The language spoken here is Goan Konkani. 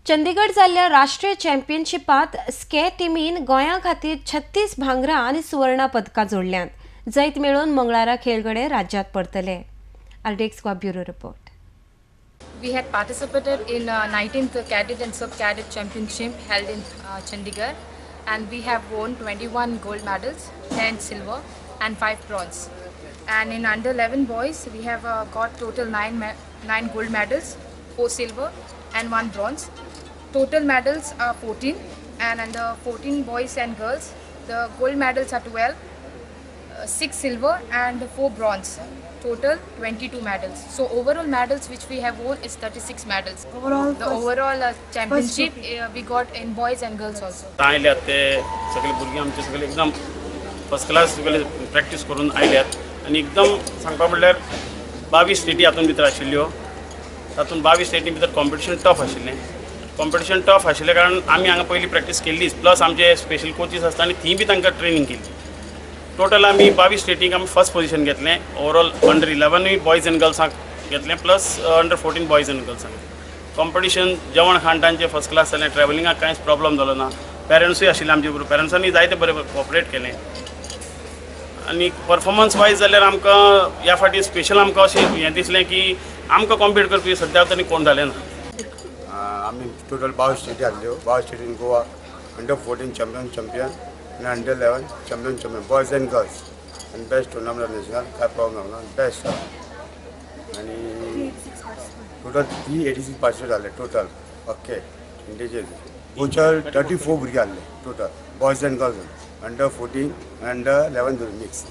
चंदीगड जाल्ल्या राष्ट्रीय चॅम्पियनशिपांत स्के टिमीन गोंया खातीर 36 भांगरां आनी सुवर्ण पदकां जोडल्यांत. जैत मेळोवन मंगळारा खेळगडे राज्यांत परतले. RDX Goa bureau report. We had participated in 19th Cadet and Sub-Cadet Championship held in Chandigarh, and we have won 21 gold medals, 10 silver and 5 bronze. And in under 11 boys, we have got total 9 gold medals, 4 silver and 1 bronze. Total medals are 14, and under 14 boys and girls, the gold medals are 12, 6 silver and 4 bronze. Total 22 medals. So overall medals which we have won is 36 medals. Overall, the overall championship we got in boys and girls also. आयल्यात ते सगळे भुरगीं आमचे सगळे एकदम फर्स्ट क्लास सगळे प्रॅक्टीस करून आयल्यात आनी एकदम सांगपा म्हणल्यार 22 स्टेटी हातून भितर आशिल्ल्यो, तातूंत 22 स्टेटी भितर कॉम्पिटिशन टफ आशिल्लें. कॉम्पिटिशन टफ आशिल्लें कारण आमी हांगा पयलीं प्रॅक्टीस केल्लीच, प्लस आमचे स्पेशल कोचीस आसता आनी थंय बी तांकां ट्रेनींग केल्ली. टोटल आमी 22 स्टेटींक आमी फर्स्ट पोजिशन घेतलें. ओवरऑल अंडर 11 बॉयज एंड गर्ल्सांक घेतलें, प्लस अंडर 14 बॉयज एंड गर्ल्सांक. कॉम्पिटिशन जेवण खाण तांचें फर्स्ट क्लास जालें, ट्रॅवलिंगाक कांयच प्रॉब्लम जालो ना. पेरंट्सूय आशिल्ले आमचे बरोबर, पेरंट्सांनी जायते बरें कॉपरेट केलें. आनी परफॉर्मन्स वायज जाल्यार आमकां ह्या फावटी स्पेशल आमकां अशें हें दिसलें की आमकां कॉम्पीट करपी सद्या तरी कोण जालें ना. आमी टोटल 22 स्टेटी आसल्यो, 22 स्टेटीन गोवा अंडर 14 चॅम्पियन आनी under 11 champion boys and girls आनी बेस्ट टुर्नामेंट नॅशनल, कांय प्रॉब्लम ना, बेस्ट. आनी टोटल 386 पार्टिसिपेट जाले टोटल अख्खे इंडियेचे. गोंयच्या 34 भुरगे आसले total boys and girls under 14 under 11 mix.